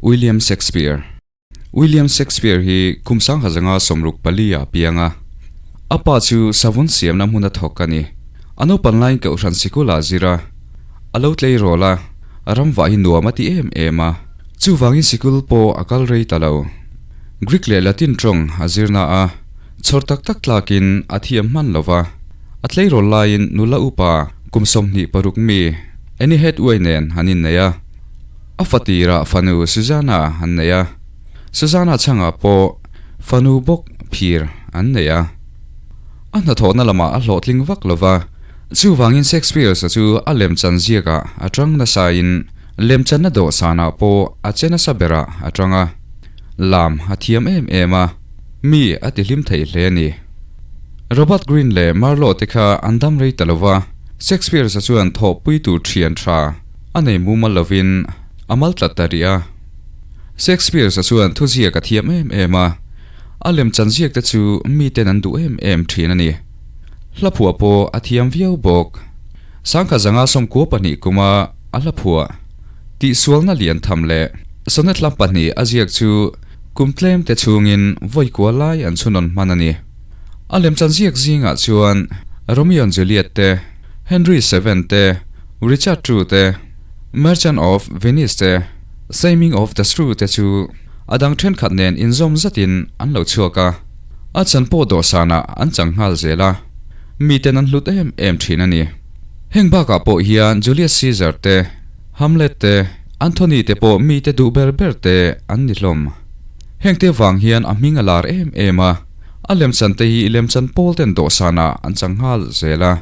William Shakespeare William Shakespeare hi kum 1964 ah a piang a. A pa chu savun siamna hmuna thawk a ni. A naupan laiin Kohhran sikul ah a zir a. A lo tleirawl a, ramvah hi nuam a ti em em a. Chuvangin sikul pawh a kal rei ta lo. Greek leh Latin tawng a zir na a, chhawr tak tak tlakin a thiam hman lo va. A tleirawl laiin nula upa kum 26 mi Annie Hathaway nen an innei a. A fatirah fanu Susanna an nei a, Susanna chhangah pawh fanu bawk phir an nei a. A hnathawhna lamah a hlawhtling vak lo va, chuvangin Shakespeare-sa chu a lemchan ziakah a tang nasain lemchanna dawhsanah pawh a che nasa berah a tang a. Lam a thiam em em a, mi a tihlim thei hle a ni. Robert Greene leh Marlowe te kha an dam rei ta lo va, Shakespeare-sa chuan thawhpui tur thian tha A nei mumal lovin a mal tlat ta rih a. Shakespeare-a chuan thuziak a thiam em em a, a lemchan ziak te chu miten an duh em em thin a ni. Hlaphuah pawh a thiam viau bawk. Sangkhat zanga 12 kuma a hlaphuah tihsualna lian tham leh sonnet hla pahnih a ziak chu kum tlem te chhungin vawi kua lai an chhunawn hman a ni. A lemchan ziak zingah chuan Romeo and Juliet te, Henry Seven te, Richard True te, Merchant of Venice te, Taming of the Shrew te chu a dang thenkhat nen inzawm zatin an lo chhuak a, a chan pawh dawhsanah an chang nghal zel a, miten an hlut em em thin a ni. Heng bakah pawh hian Julius Caesar te, Hamlet te, Anthony te pawh mite duh ber ber te an ni hlawm. Hengte vang hian a hming a lar em em a, a lemchan te hi lemchan pawl ten dawhsanah an chang nghal zel a.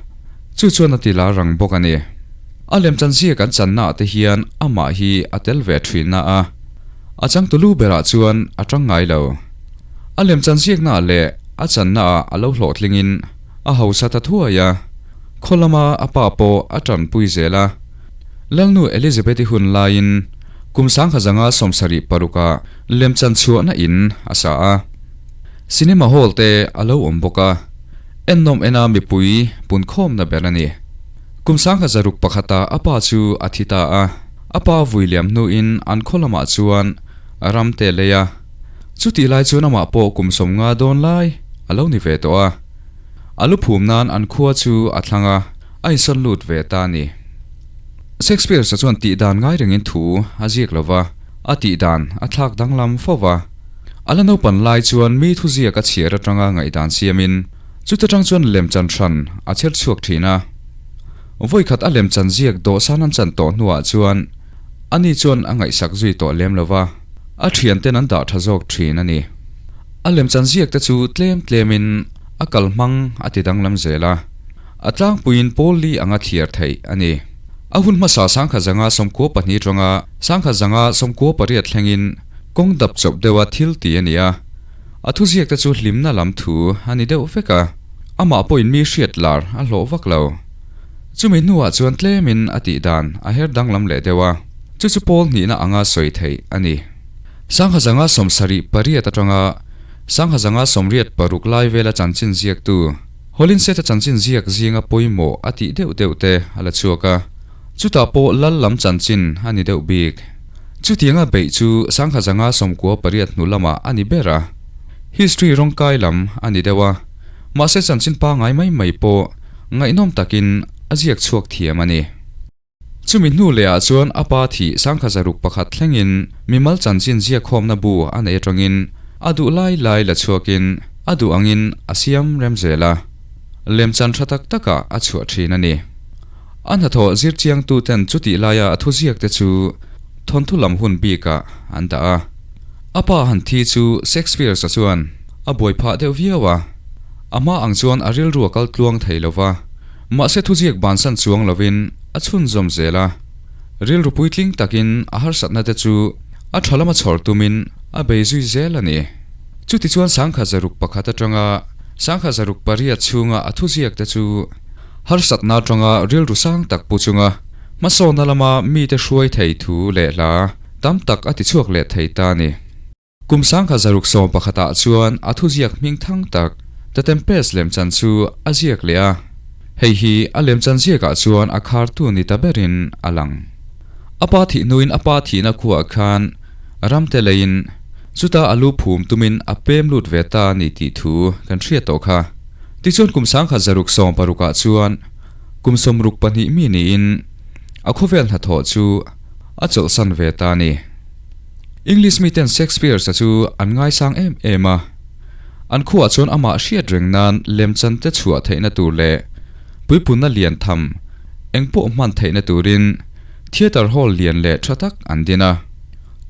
Chu chuan a ti lar rang bawk a ni. A lemchan ziak an channa ah te hian amah hi a tel ve thin na a, a changtu lu berah chuan a tang ngai lo. A lemchan ziakna ah leh a channa ah a lo hlawhtling in a hausa ta thuai a, khaw lama a pa pawh a tanpui zel a. Lalnu Elizabeth-i hun laiin kum 1976 ah lemchan chhuahna in a sa a. Cinema hall te a lo awm bawk a. Ennawm ena mipui punkhawmna ber a ni. Kum 1601 ah a pa chu a thi ta a, a pa vui liam hnuin an khaw lamah chuan ram te lei a. Chutih lai chuan amah pawh kum 50 dawn lai a lo ni ve tawh a. A lu phum nan an khua chu a thlang a, a insawn lut ve ta a ni. Shakespeare-a chuan tih dan ngai rengin thu a ziak lo va, a tih dan a thlak danglam fo va. A la naupan lai chuan mi thuziak a chhiar atanga ngaihdan siamin chuta tang chuan lemchan hran a chher chhuak thin a. Vawikhat a lemchan ziak dawhsan an chan tawh hnuah chuan ani chuan a ngaihsak zui tawh lem lo va, a thianten an dah tha zawk thin a ni. A lemchan ziak te chu tlem tlemin a kal hmang a ti danglam zel a, a tlangpuiin pawl li anga thliar theih a ni. A hun hmasa 1992 tanga 1998 thlengin Kawng dap chawp deuha thil ti a ni a, a thuziak te chu hlimna lam thu a ni deuh vek a, amah pawhin mi hriat lar a hlawh vak lo. Chumi hnuah chuan tlemin a tih dan a her danglam leh deuh a, chu chu pawl hnihna anga sawi theih a ni. 1978 atanga 1986 lai vela chanchin ziaktu Holinshed-a chanchin ziak zinga pawimawh a tih deuh deuh te a la chhuak a, chutah pawh lal lam chanchin a ni deuh bik. Chutianga beih chu 1998 hnu lamah a ni ber a. History rawngkai lam a ni deuh a, mahse chanchin pangngai mai mai pawh ngaihnawm takin a ziak chhuak thiam a ni. Chumi hnu lehah chuan a pa thih 1901 thlengin mimal chanchin ziakkhawmna bu a nei atangin a duh lai lai la chhuakin a duh angin a siam rem zel a, lemchan tha tak takah a chhuah thin a ni. A hnathawh zirchiangtuten chutih laia a thuziakte chu thawnthu lam hun bikah an dah a. A pa han thi chu Shakespeare-a chuan a buai phah deuh viau a. A hma ang chuan a rilru a kal tluang thei lo va, mahse thuziak bansan chuang lovin a chhunzawm zel a. Rilru puitling takin a harsatna te chu a tha lama chhawr tumin a bei zui zel a ni. Chutichuan 1901 atanga 1908 chhunga a thuziakte chu Harsatna atanga rilru sang tak pu chunga hmasawnna lama mite hruai thei thu leh hla tam tak a tichhuak leh thei ta a ni. Kum 1611 ah chuan a thuziak hming thang tak The Tempest lemchan chu a ziak leh a, hei hi a lemchan ziakah chuan a khartu ni ta berin a lang. A pa thih hnuin a pa thihna khuaah khan. Ramte leiin chuta a lu phum tumin a pem lut ve ta a ni tih thu kan hriat tawh kha. Tichuan kum 1660 ah chuan kum 62 mi niin a khawvel hnathawh chu a chawlhsan ve ta a ni. English miten Shakespeare-a chu an ngaisang em em a, an khuaah chuan amah hriat reng nan lemchante chhuah theihna tur leh puipunna lian tham engpawh hman theihna turin Theatre hall lian leh tha tak an din a.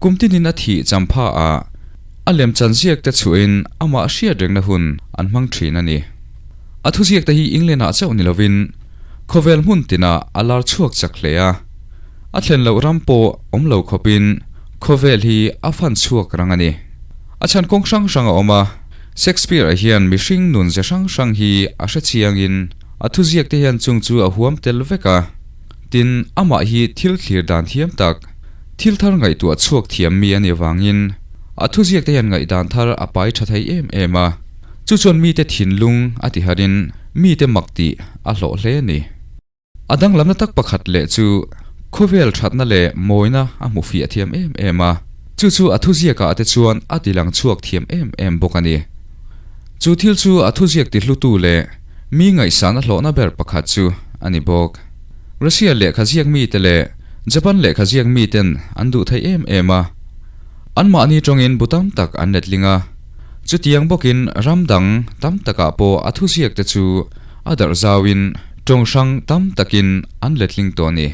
Kum tinin a thih champha ah a lemchan ziak te chhuahin amah hriat rengna hun an hmang thin a ni. A thuziak te hi England ah chauh ni lovin khawvel hmun tinah a lar chhuak chak hle a. A thlen loh ram pawh awm lo khawpin khawvel hi a fan chhuak rang a ni. A chhan kawng hrang hrang a awm a, Shakespeare-a hian mihring nun ze hrang hrang hi a hre chiangin a thuziak te hian chung chu a huam tel vek a. Tin, amah hi thil thlir dan thiam tak, thil thar ngaihtuah chhuak thiam mi a nih avangin a thuziak te hian ngaihdan thar a pai tha thei em em a, chu chuan mite thinlung a tiharin mite mak tih a hlawh hle a ni. A danglamna tak pakhat leh chu khawvel thatna leh mawina a hmu fiah thiam em em a, chu chu a thuziakah te chuan a tilang chhuak thiam em em bawk a ni. Chu thil chu a thuziak tihlutu leh mi ngaihsana hlawhna ber pakhat chu a ni bawk. Russia lehkha ziak mite leh Japan lehkha ziak miten an duh thei em em a, anmahni tawngin bu tam tak an letling a, chutiang bawkin ram dang tam takah pawh a thuziakte chu a darh zauin tawng hrang tam takin an letling tawh a ni.